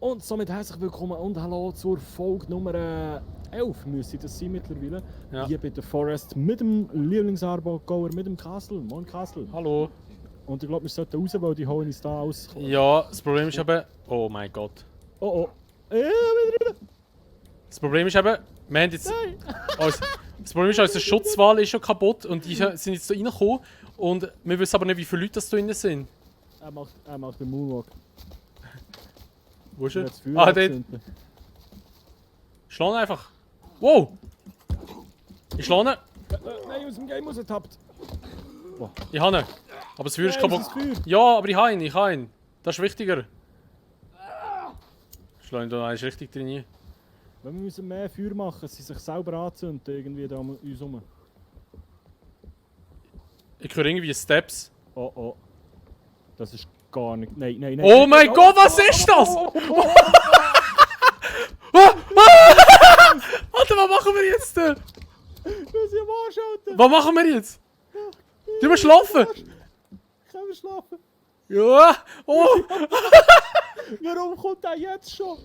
Und somit herzlich willkommen und hallo zur Folge Nummer 11, müsste das sein mittlerweile. Ja. Hier bei der Forest mit dem Lieblingsarbogoer, mit dem Castle. Moin Castle. Hallo. Und ich glaube, wir sollten raus, weil die holen uns da aus. Ja, das Problem ist eben... Oh mein Gott. Oh oh. Wieder rein. Das Problem ist eben, wir haben jetzt... Das Problem ist, unsere Schutzwall ist schon kaputt und die sind jetzt da reingekommen. Und wir wissen aber nicht, wie viele Leute das da drin sind. Er macht den Moonwalk. Wo ist er? Jetzt Feuer Ah, dort. anzünden. Schlag ihn einfach. Wow! Ich schlage ihn. Nein, aus dem Game rausgetappt. Ich habe ihn. Aber das Feuer ist Nein, kaputt. das Feuer. Ja, aber ich habe ihn. Das ist wichtiger. Schlag ihn da, ist richtig drin. Wir müssen mehr Feuer machen, sie sich selber anzünden, irgendwie da um uns herum. Ich höre irgendwie Steps. Oh oh. Das ist gar nicht... Nein, nein, nein. Oh mein Gott, was ist das? Alter, was machen wir jetzt? Du musst ja am Arsch halten. Was machen wir jetzt? Du musst schlafen. Können wir schlafen? Ja. Oh. Warum kommt er jetzt schon?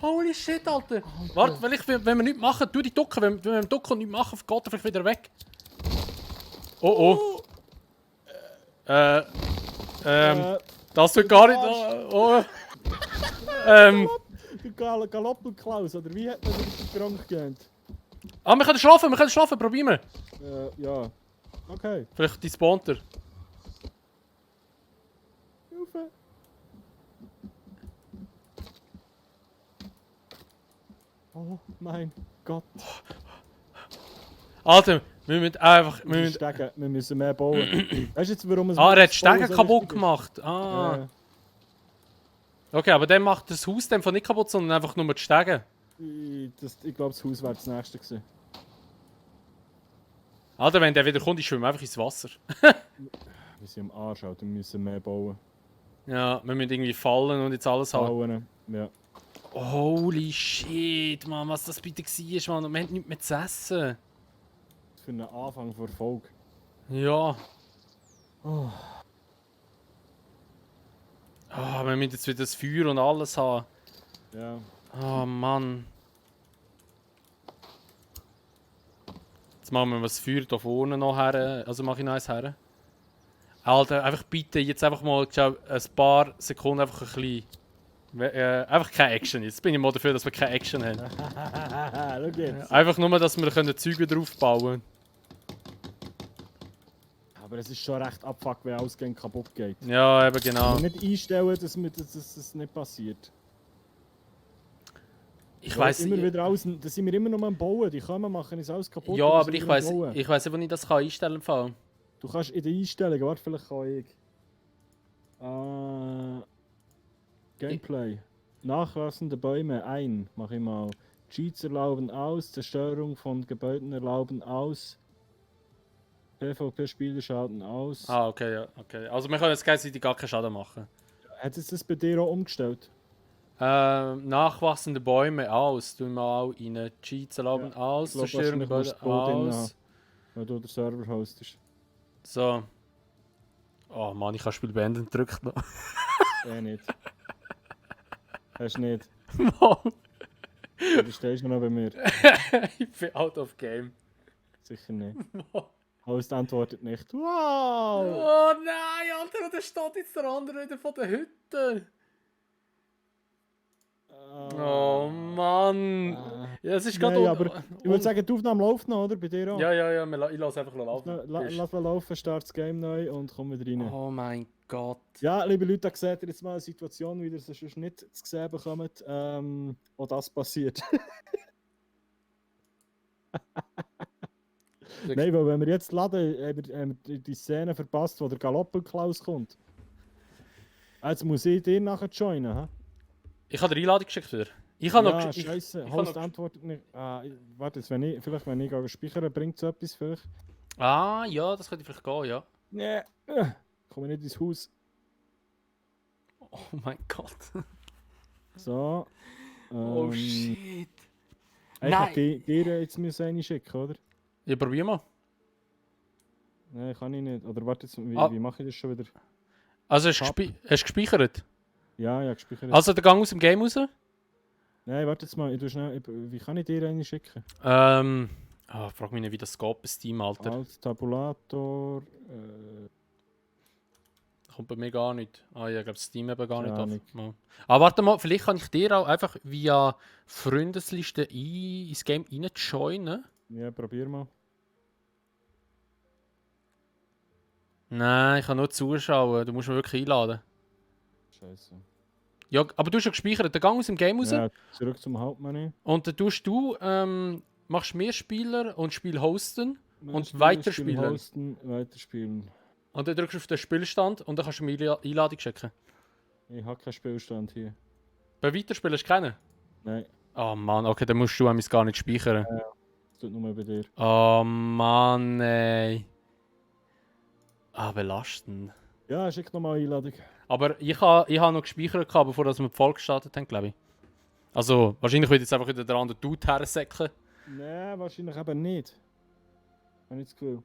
Holy shit, Alter. Warte, wenn wir nichts machen, tu dich ducken. Wenn wir ducken und nichts machen, geht er vielleicht wieder weg. Oh. Das tut gar nicht... Oh. Der Galoppelklaus, oder wie hat man den Gronk genannt? Ah, wir können schlafen, probieren wir. Ja. Okay. Vielleicht die spawnt er. Hilfe. Oh mein Gott. Alter, wir müssen einfach... Wir müssen mehr bauen. Weißt du jetzt, warum es... Ah, er hat die Bauen Stege so kaputt wichtig ist? gemacht. Ah. Ja. Okay, aber dann macht das Haus dann von nicht kaputt, sondern einfach nur die Stege. Ich glaube, das Haus wäre das nächste gewesen. Alter, wenn der wieder kommt, ich schwimme einfach ins Wasser. Wir sind am Arsch, Alter. Wir müssen mehr bauen. Ja, wir müssen irgendwie fallen und jetzt alles haben. Bauen. Ja. Holy shit, Mann, was das bitte war, Mann. Und wir haben nichts mehr zu essen. Für einen Anfang der Folge. Ja. Oh. Ah, wir müssen jetzt wieder das Feuer und alles haben. Ja. Oh Mann. Jetzt machen wir das Feuer hier vorne noch her. Also mache ich noch eins her. Alter, einfach bitte jetzt einfach mal ein paar Sekunden einfach ein bisschen. Einfach keine Action. Jetzt bin ich mal dafür, dass wir keine Action haben. Schau jetzt. Einfach nur, dass wir Züge draufbauen können. Aber es ist schon recht abfuck, wenn alles gegen kaputt geht. Ja, eben genau. Wir nicht einstellen, dass das nicht passiert. Ich weiß immer wieder alles, da sind wir immer noch am Bauen. Die kommen, machen uns alles kaputt. Ja, und wir aber sind ich wieder am weiß, Bauen. ich weiß, wo ich das einstellen kann. Du kannst in den Einstellungen, warte, vielleicht kann ich. Gameplay. Nachlassende Bäume ein, mach ich mal. Cheats erlauben aus, Zerstörung von Gebäuden erlauben aus. PvP-Spieler schalten aus. Ah, okay, ja, okay. Also wir können jetzt gleichzeitig gar keinen Schaden machen. Hat es das bei dir auch umgestellt? Nachwachsende Bäume aus. Tun wir auch rein. Cheats erlauben aus, Ich glaub, Zerstörung wahrscheinlich Gebäude musst du Code aus. Weil du den Server hostest. So. Oh Mann, ich kann das Spiel beenden, drückt noch. Nicht. Hast du nicht. Mann, Du stehst noch bei mir. ich bin out of game. Sicher nicht. Mann. Host antwortet nicht. Wow! Oh nein, Alter, und da steht jetzt der andere wieder von der Hütte. Oh Mann. Ja, es ist gerade... Nein, aber ich würde sagen, die Aufnahme läuft noch, oder? Bei dir auch? Ja, ich lasse einfach laufen. Lass mal laufen, start das Game neu und komm wieder rein. Oh mein Gott. Ja, liebe Leute, da seht ihr jetzt mal eine Situation, wie ihr es sonst nicht zu sehen bekommt. Auch das passiert. Nein, weil wenn wir jetzt laden, haben wir die Szene verpasst, wo der Galoppelklaus kommt. Jetzt muss ich dir nachher joinen, hä? Ich habe die Einladung geschickt für. Ich habe Ja, noch... scheiße, ich Host noch- antwortet nicht. Warte, jetzt, vielleicht wenn ich speichern, bringt es etwas vielleicht? Ah, ja, das könnte vielleicht gehen, ja. Nee, komme nicht ins Haus. Oh mein Gott. So. Oh shit. Ich Nein. hätte dir jetzt eine schicken, oder? Ja, probier mal. Nein, kann ich nicht. Oder warte jetzt, wie mache ich das schon wieder? Also hast du gespeichert? Ja, ja, gespeichert. Also der Gang aus dem Game raus. Nein, warte jetzt mal, wie kann ich dir eine schicken? Frag mich nicht, wie das geht bei Steam, Alter. Alt Tabulator, Kommt bei mir gar nicht. Ah ja, ich glaube Steam eben gar nicht Keine auf. Ahnung. Ja. Aber warte mal, vielleicht kann ich dir auch einfach via Freundesliste ins Game reinjoinen. ja, probier mal. Nein, ich kann nur zuschauen. Du musst mich wirklich einladen. Scheiße. Ja, aber du hast ja gespeichert, den Gang aus dem Game raus. Ja, zurück zum Hauptmenü. Und dann tust du, machst mehr Spieler und Spiel hosten. Und Spiel weiterspielen. Hosten, weiterspielen. Und dann drückst du auf den Spielstand und dann kannst du mir Einladung schicken. Ich habe keinen Spielstand hier. Bei Weiterspielen hast du keinen? Nein, Oh Mann, okay, dann musst du gar nicht speichern. das tut nur bei dir. Oh Mann, ey. Ah, belastend. Ja, schick nochmal Einladung. Aber ich ha noch gespeichert, bevor wir die Folge gestartet haben, glaube ich. Also, wahrscheinlich wird jetzt einfach wieder der andere Dude hersäckeln. Nein, wahrscheinlich eben nicht. Habe ich das Gefühl.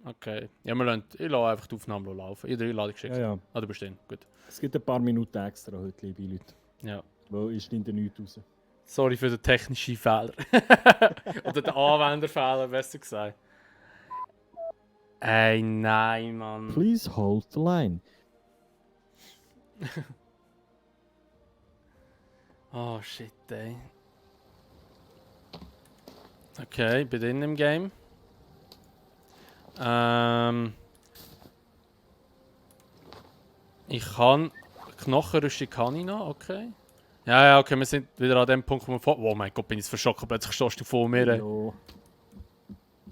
Okay. Ja, ich lasse einfach die Aufnahme laufen. Ich habe die Einladung geschickt. Ja, ja. Ah, du bist drin. Gut. Es gibt ein paar Minuten extra heute, liebe Leute. Ja. Weil ich schneide nichts raus. Sorry für den technischen Fehler. Oder den Anwenderfehler, besser gesagt. Ey, nein, Mann. Please hold the line. Oh, shit, ey. Okay, ich bin drin im Game. Ich kann... Knochenrüstung kann ich noch, okay. Ja, okay, wir sind wieder an dem Punkt, wo wir vor... Oh mein Gott, bin ich verschrocken, plötzlich stehst du vor mir. Ey. Ja.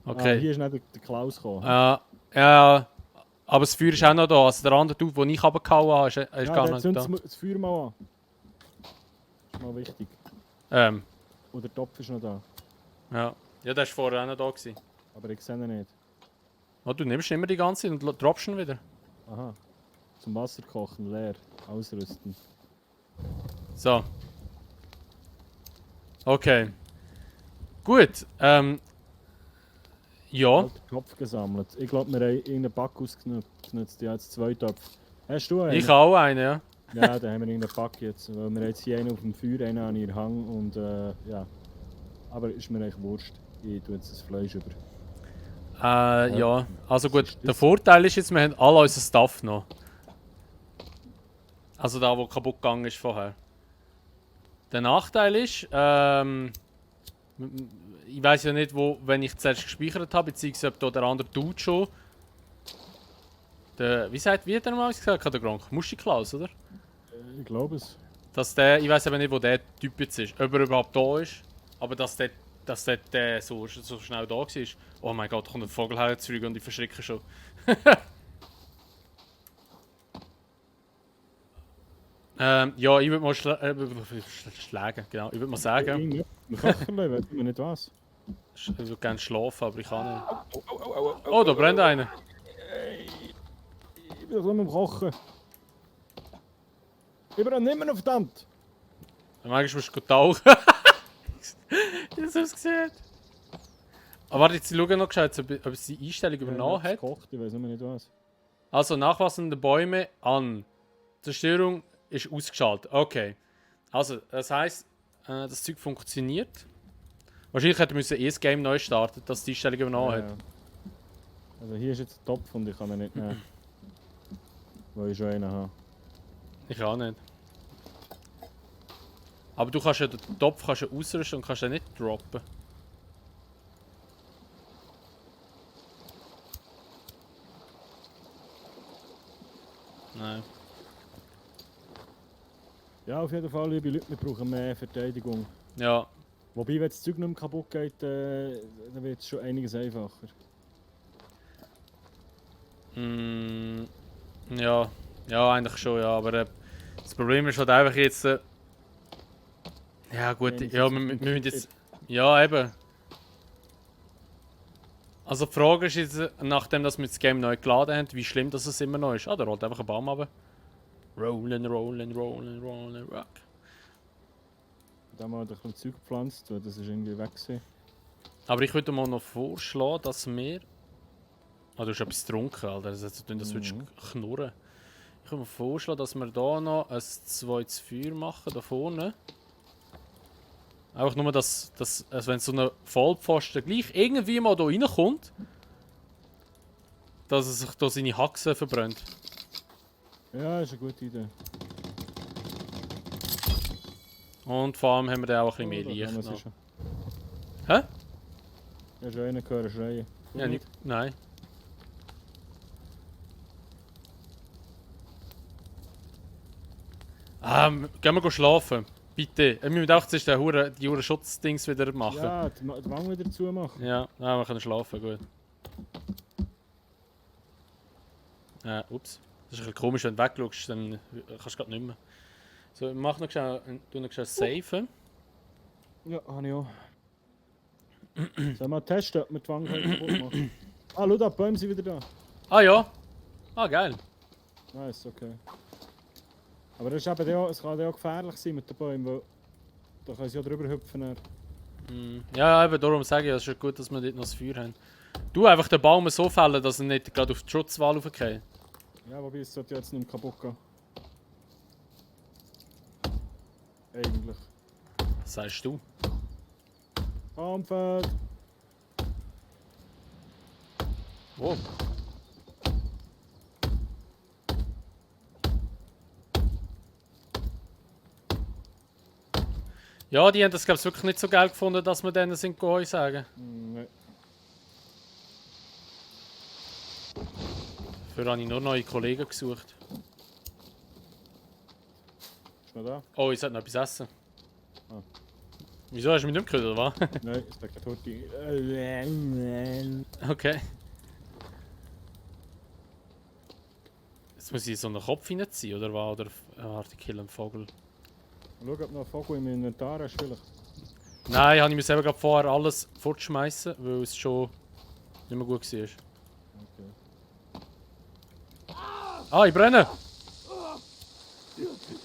Okay. Hier ist nicht der Klaus gekommen. Ja, aber das Feuer ist auch noch da. Also der andere Dude, den ich runtergehauen habe, ist ja, gar dann nicht zünd da. das Feuer mal an. Das ist mal wichtig. Und der Topf ist noch da. Ja, der war vorher auch noch da gewesen. Aber ich sehe ihn nicht. Oh, du nimmst ihn immer die ganze Zeit und droppst ihn wieder. Aha. Zum Wasser kochen, leer. Ausrüsten. So. Okay. Gut, ja. Alter Topf gesammelt. Ich glaube, wir haben irgendeinen Back ausgenutzt. Ja, jetzt 2 Töpfe. Hast du einen? Ich auch einen, ja. Ja, dann haben wir irgendeinen Back jetzt. Weil wir jetzt hier einen auf dem Feuer, einen an ihr Hang und ja. Aber ist mir eigentlich wurscht. Ich tue jetzt das Fleisch über. Ja. Also gut, Was ist der das? Vorteil ist jetzt, wir haben alle unser Stuff noch. Also da, wo kaputt gegangen ist vorher. Der Nachteil ist, ich weiß ja nicht, wenn ich zuerst gespeichert habe, beziehungsweise ob da der andere Dude schon. Wie hat der mal gesagt? Der Gronk? Mustiklaus, oder? Ich glaube es. Dass der, ich weiß aber nicht, wo der Typ jetzt ist. Ob er überhaupt da ist. Aber dass der so schnell da war. Oh mein Gott, da kommt ein Vogel her zurück und ich verschrecke schon. Ja, ich würde mal schlagen, genau. Ich würde mal sagen, Wir kochen, weiß ich nicht was. ich würde gerne schlafen, aber ich kann nicht. Oh, da brennt einer. Ich bin so am Kochen. Ich bin nicht mehr verdammt. Manchmal musst du tauchen. Wie das ausgesehen. Aber warte, jetzt schauen noch gescheit, ob es die Einstellung übernommen hat. Gekocht, ich weiß nicht was. Also, nachwachsende Bäume an. Zerstörung ist ausgeschaltet. Okay. Also, das heisst, das Zeug funktioniert. Wahrscheinlich hätte müssen das Game neu starten, dass die Einstellung übernommen hat. Also hier ist jetzt ein Topf und ich kann ihn nicht nehmen. Weil ich schon einen habe. Ich auch nicht. Aber du kannst ja den Topf kannst ja ausrüsten und kannst den nicht droppen. Nein. Ja, auf jeden Fall, liebe Leute, wir brauchen mehr Verteidigung. Ja. Wobei, wenn das Zeug nicht mehr kaputt geht, dann wird es schon einiges einfacher. Ja. Ja, eigentlich schon, ja. Aber das Problem ist halt einfach jetzt. Ja, gut, Wenigstens ja, auf wir dem müssen Kit. jetzt. Ja, eben. Also die Frage ist jetzt, nachdem dass wir das Game neu geladen haben, wie schlimm das es immer noch ist. Ah, da rollt einfach ein Baum runter. Rollen, rollen, rollen, rollen, rock. Da haben wir ein bisschen Zeug gepflanzt, weil das ist irgendwie weg gewesen. Aber ich würde mal noch vorschlagen, dass wir... Ah, du hast etwas getrunken, Alter. Das heißt, dass du würdest knurren. Ich kann mir vorschlagen, dass wir hier noch ein zweites Feuer machen, da vorne. Einfach nur, dass also wenn so ein Vollpfosten gleich irgendwie mal hier reinkommt, dass er sich da seine Haxen verbrennt. Ja, ist eine gute Idee. Und vor allem haben wir dann auch ein bisschen mehr Da Licht kann man noch. sie schon. Hä? Ja, schon einen gehört schreien. Du Ja, nicht. Nein. Gehen wir schlafen. Bitte. Wir müssen auch zuerst die Huren Schutzdings wieder machen. Ja, die Wang wieder zumachen. Ja, wir können schlafen, gut. Ups. Das ist ein bisschen komisch, wenn du wegschaust, dann kannst du gerade nicht mehr. So, mach noch schnell, tu noch schnell safen. Ja, habe ich auch. Sollen wir mal testen, ob wir die Wang kaputt machen? Ah, schau da, die Bäume sind wieder da. Ah ja. Ah, geil. Nice, okay. Aber das ist eben auch, es kann auch gefährlich sein mit den Bäumen, weil da können sie ja drüber hüpfen. Ja, eben darum sage ich, es ist gut, dass wir dort noch das Feuer haben. Du einfach den Baum so fällen, dass er nicht gerade auf die Schutzwall raufgeht. Ja, wobei es sollte jetzt nicht mehr kaputt gehen. Eigentlich. Was sagst du? Baumfeld! Wow. Ja, die haben das glaube ich wirklich nicht so geil gefunden, dass wir denen sind Geheu sagen. Nein. Dafür habe ich nur neue Kollegen gesucht. Ist noch da? Oh, ich sollte noch etwas essen. Ah. Wieso hast du mich nicht mehr gehört, oder was? Nein, es ist tot. Okay. Jetzt muss ich so einen Kopf reinziehen, oder was? Oder warte, ich kill einen Vogel. Schau, ob noch ein Vogel im Inventar hast vielleicht. Nein, habe ich mir selber gerade vorher alles fortschmeißen, weil es schon nicht mehr gut war. Okay. Ah, ich brenne!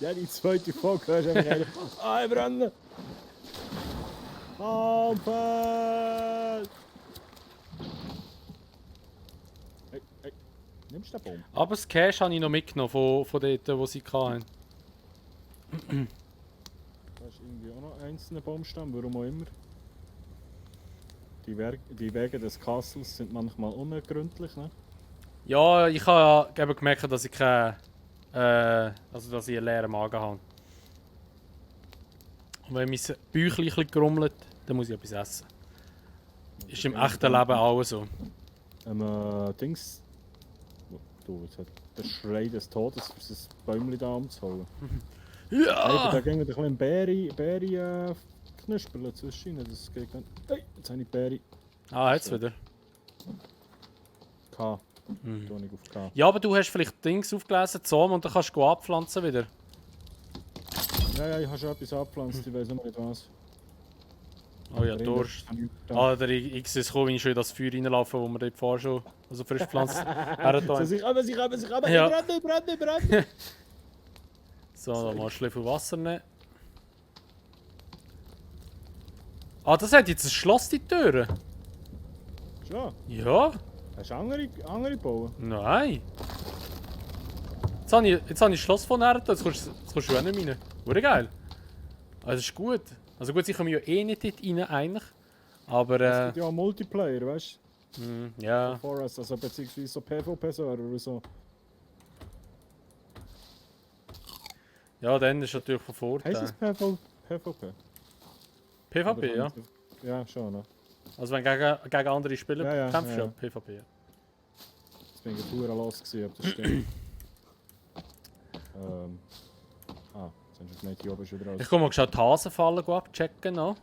Ja, die zweite Vogel hast du einfach Ah, ich brenne! Baumfeld! Hey, hey, nimmst du den Baum? Aber das Cash habe ich noch mitgenommen von dort, wo sie hatten. Da ist irgendwie auch noch einzelne Baumstamm, warum auch immer. Die Wege des Castles sind manchmal unergründlich, ne? Ja, ich habe ja eben gemerkt, dass ich keinen also dass ich einen leeren Magen habe. Und wenn mein Bäuchlein ein bisschen grummelt, dann muss ich etwas essen. Ist im echten Leben auch so. Dings. Du, jetzt hat der Schrei des Todes für das Bäumchen da umzuholen. Hey, da gehen wir ein bisschen Beere knuspern zwischen ihnen. Das geht dann. Hey, jetzt habe ich Beere. Ah, jetzt wieder. K. Tonig auf K. Ja, aber du hast vielleicht Dings aufgelesen, Zoom, und dann kannst du abpflanzen wieder. Ja, ich habe schon etwas abgepflanzt, ich weiß noch nicht was. Oh ja, Durst. Ah, ich sehe es kommen, wenn ich schon in das Feuer reinlaufe, wo wir dort vorher schon also frisch gepflanzt haben. sich aber, Ja. ich brenne! So, dann mal ein Schläfer Wasser nehmen. Ah, das hat jetzt ein Schloss, die Türen. Schon? Ja? Hast du andere gebaut? Nein. Jetzt habe ich das Schloss von Erde, jetzt kommst du auch nicht rein. Wurde geil. Also das ist gut. Also gut, ich komme ja eh nicht dort rein eigentlich. Aber Es gibt ja auch Multiplayer, weißt ja. du? Forest, also beziehungsweise so PvP-Server oder so. Ja, dann ist natürlich von Vorteil. Heißt es PvP? PvP, ja. Ja, schon, ne? Also wenn du gegen andere Spieler Ja, kämpfst, ja. ja, PvP. Ja. Jetzt bin ich pur los gewesen, ob das stimmt. Jetzt hast du gemeint, hier oben ist wieder alles. Ich komme mal die Hasenfallen abchecken noch.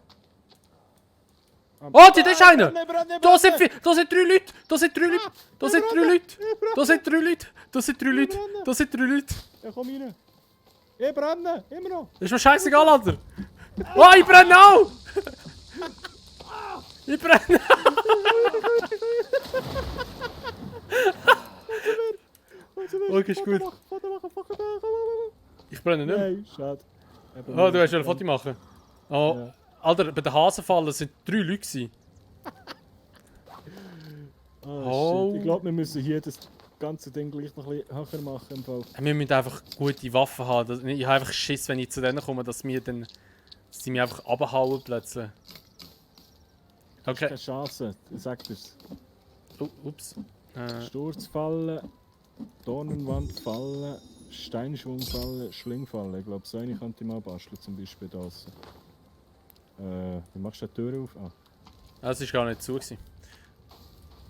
Oh, da ist einer! Da sind 3 Leute! Da sind 3 Leute! Da sind 3 Leute! Da sind 3 Leute! Da sind 3 Leute! Da sind 3 Leute! Ja, komm rein! Ich brenne! Immer noch! Das ist mir scheißegal, Alter! Oh, ich brenne auch! Ich brenne! Okay, ist gut. Ich brenne nicht mehr. Nein, schade. Oh, du hast ja ein Foto machen. Oh, Ja. Alter, bei den Hasenfallen sind 3 Leute gewesen. Oh, shit. Ich glaube, wir müssen hier das ganze Ding gleich noch ein bisschen höher machen im Fall. Wir müssen einfach gute Waffen haben. Ich habe einfach Schiss, wenn ich zu denen komme, dass sie mich einfach abhauen plötzlich. Okay. Keine Chance, ich sag dir's. Ups. Sturzfalle, Dornenwandfalle, Steinschwungfalle, Schlingfalle. Ich glaube, so eine könnte ich mal basteln, zum Beispiel das. Wie machst du die Tür auf? Ah. Das war gar nicht zu.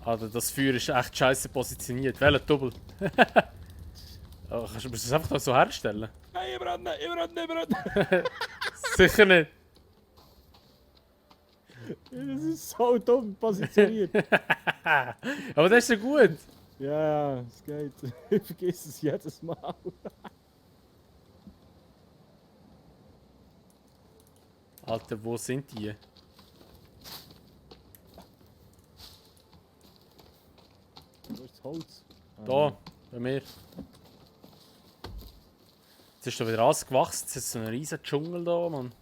Alter, das Feuer ist echt scheiße positioniert. Welcher Double? Musst du das einfach so herstellen? Nein, ich brenne! Sicher nicht. Das ist so dumm positioniert. Aber das ist ja gut. Ja, es geht. Ich vergesse es jedes Mal. Alter, wo sind die? Wo ist das Holz? Da, bei mir. Jetzt ist da wieder alles gewachsen. Jetzt ist so ein riesen Dschungel da, Mann.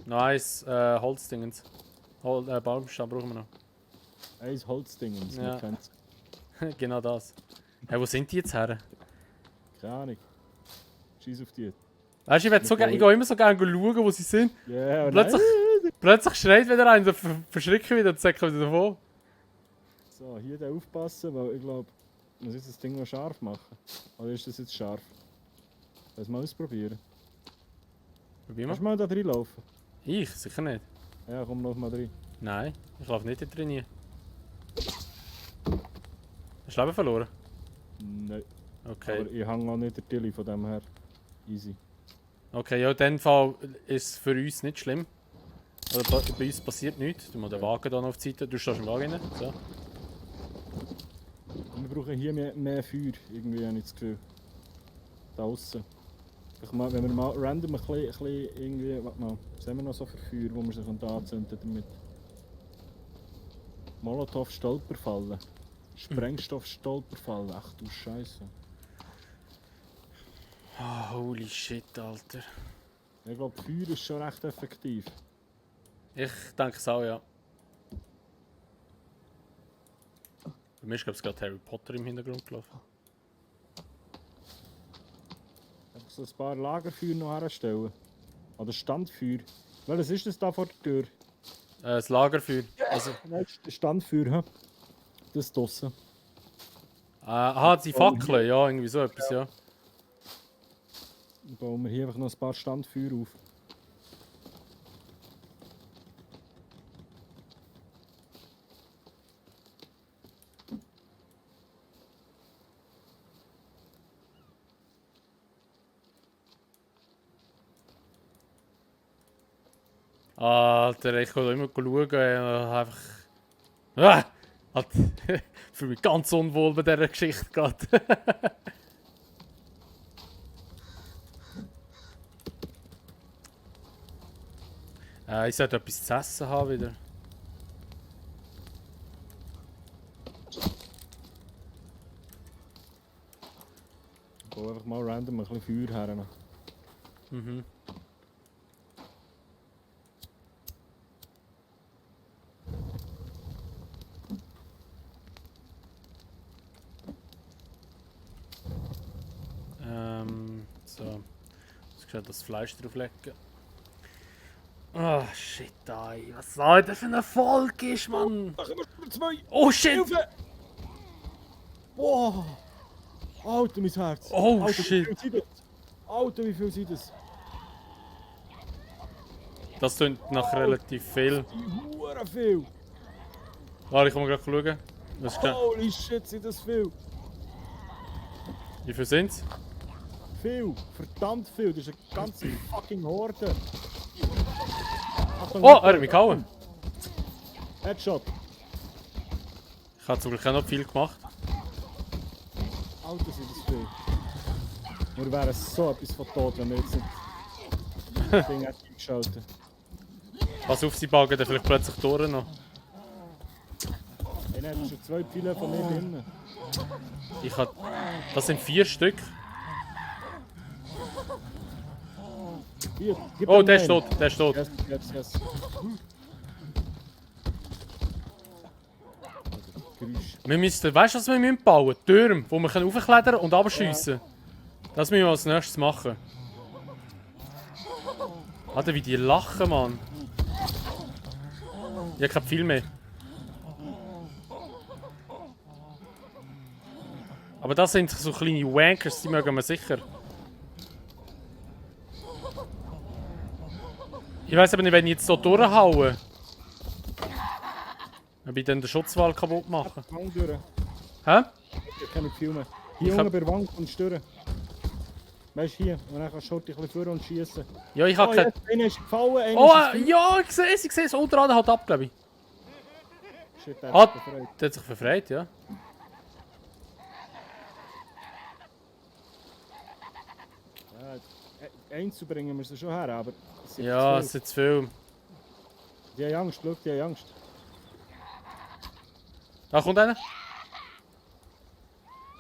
Nice, Holzdingens. Baumstamm brauchen wir noch. Ein Holzding, das Ja. man kennt. Genau das. Hey, wo sind die jetzt her? Keine Ahnung. Scheiß auf die. Weißt du, ich gehe immer so gerne schauen, wo sie sind. Ja, und Plötzlich schreit wieder einer, dann verschrecke ich wieder und säcke wieder davon. So, hier da aufpassen, weil ich glaube, muss ich das Ding noch scharf machen? Oder ist das jetzt scharf? Lass mal ausprobieren. Probier Kannst mal. du mal da reinlaufen? Ich? Sicher nicht. Ja, komm, lauf mal rein. Nein, ich laufe nicht da drin. Hast du Leben verloren? Nein. Okay. Aber ich hänge auch nicht der Tilly, von dem her. Easy. Okay, ja, in dem Fall ist es für uns nicht schlimm. Oder bei uns passiert nichts. Du musst den Wagen hier noch auf die Seite. Du stehst im Wagen rein. So. Wir brauchen hier mehr Feuer, irgendwie habe ich das Gefühl. Da aussen. Wenn wir mal random ein bisschen irgendwie. Warte mal, was haben wir noch so für Feuer, wo man sich anzünden damit? Molotov-Stolperfalle. Sprengstoff-Stolperfalle. Ach du Scheiße. Oh, holy shit, Alter. Ich glaube, Feuer ist schon recht effektiv. Ich denke es auch, ja. Bei mir ist, glaube ich, gerade Harry Potter im Hintergrund gelaufen. Einfach so ein paar Lagerfeuer noch herstellen. Oder Standfeuer. Welches ist das da vor der Tür? Das Lagerfeuer. Also, Nein, das Standfeuer, hä? Das draussen. aha, die Fackeln, ja, irgendwie so etwas, ja. Dann bauen wir hier einfach noch ein paar Standfeuer auf. Alter, ich kann immer schauen, einfach... Ah! Alter, ich fühle mich ganz unwohl bei dieser Geschichte gerade. Ich sollte etwas zu essen haben wieder. Ich baue einfach mal random ein bisschen Feuer her. Mhm. So. Jetzt kann ich das Fleisch drauflegen. Ah, shit, ey. Was soll das für ein Erfolg ist, Mann? Da kommen wir zwei! Oh, shit! Hilfe! Wow! Alter, mein Herz! Oh, Alter, shit. Wie viel sind das? Alter, wie viel sind das? Das klingt nach relativ viel. Die Huren viel! Warte, ich kann mal gerade schauen. Was ist das? Holy shit, sind das viel! Wie viel sind's? Viel! Verdammt viel! Das ist eine ganze fucking Horde! Achtung, Oh, er hat mich gehauen. Headshot! Ich habe zum Glück auch noch viel gemacht. Alter, sind das viel! Wir wären so etwas von tot, wenn wir jetzt nicht das Ding hätten eingeschaltet. Pass auf, sie bagen dann vielleicht plötzlich durch noch. Hey, nein, das sind schon 2 Pile von mir drinnen. Ich hab... Das sind 4 Stück. Hier, gib Oh, ihm der ist einen. tot, der ist tot. Yes, yes, yes. Geräusch. Wir müssen, weißt du, was wir müssen bauen? Türme, wo wir raufklettern und abschiessen. Das müssen wir als nächstes machen. Alter, wie die lachen, Mann. Ich hab kein viel mehr. Aber das sind so kleine Wankers, die mögen wir sicher. Ich weiss aber nicht, wenn ich jetzt hier durchhaue, ob ich dann den Schutzwall kaputt mache. Hang durch. Hä? Ich kann nicht filmen. Hier unten bei der Wand und stören. Weißt du, hier. Und dann kannst du ein bisschen vor und schießen. Ja, ich hab kein... Einer ist gefallen, einer Oh, ist ja, ich sehe es. Unter anderem halt ab, glaube ich. Shit, der Ah, hat sich befreit. der hat sich befreit, ja. Ja, einzubringen wir sie schon her, aber... es sind Ja, zu es sind zu viel. Die haben Angst, schau, die haben Angst. Da kommt einer.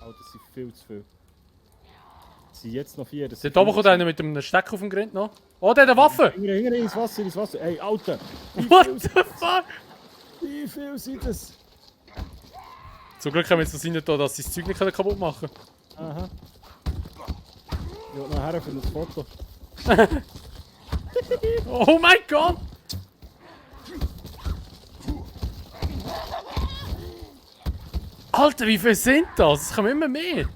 Oh, das sind viel zu viel. Es sind jetzt noch 4. Dort oben kommt einer mit einem Steck auf dem Grind noch. Oh, der hat eine Waffe! Hinter ins Wasser, ins Wasser. Ey, Alter! What the fuck? Wie viel sind das? Zum Glück haben wir jetzt das rein, dass sie das Zeug nicht kaputt machen können. Aha. Ich will nachher für das Foto. Oh mein Gott! Alter, wie viele sind das? Es kommen immer mehr.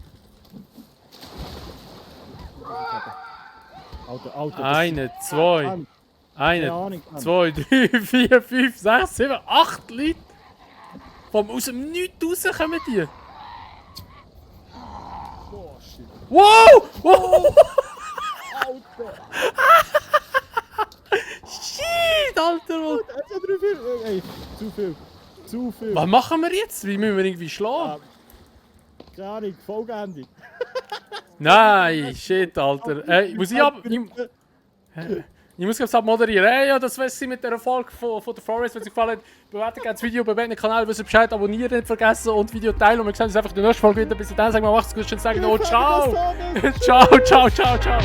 Alter, das Eine, zwei, Keine eine, Ahnung, Mann. 2, 3, 4, 5, 6, 7, 8 Leute. Aus dem Nichts raus kommen die. Oh, shit. Wow! Wow! Alter! Shit, Alter! Mann. Das ist ja zu viel. Ey, zu viel. Zu viel. Was machen wir jetzt? Wie müssen wir irgendwie schlagen? Keine Ahnung, Folgeende. Nein, shit, Alter. Ey, muss ich ab... Ich muss jetzt abmoderieren. Hey, ja, das wär's mit der Erfolg von der Forest. Wenn es euch gefallen hat, bewertet gerne das Video, bewertet den Kanal, wisst ihr Bescheid, abonnieren nicht vergessen und Video teilen. Und wir sehen uns einfach in der nächsten Folge wieder. Bis dann, sagen wir macht's gut, schönen Tag noch. Ciao! Ciao, ciao, ciao, ciao.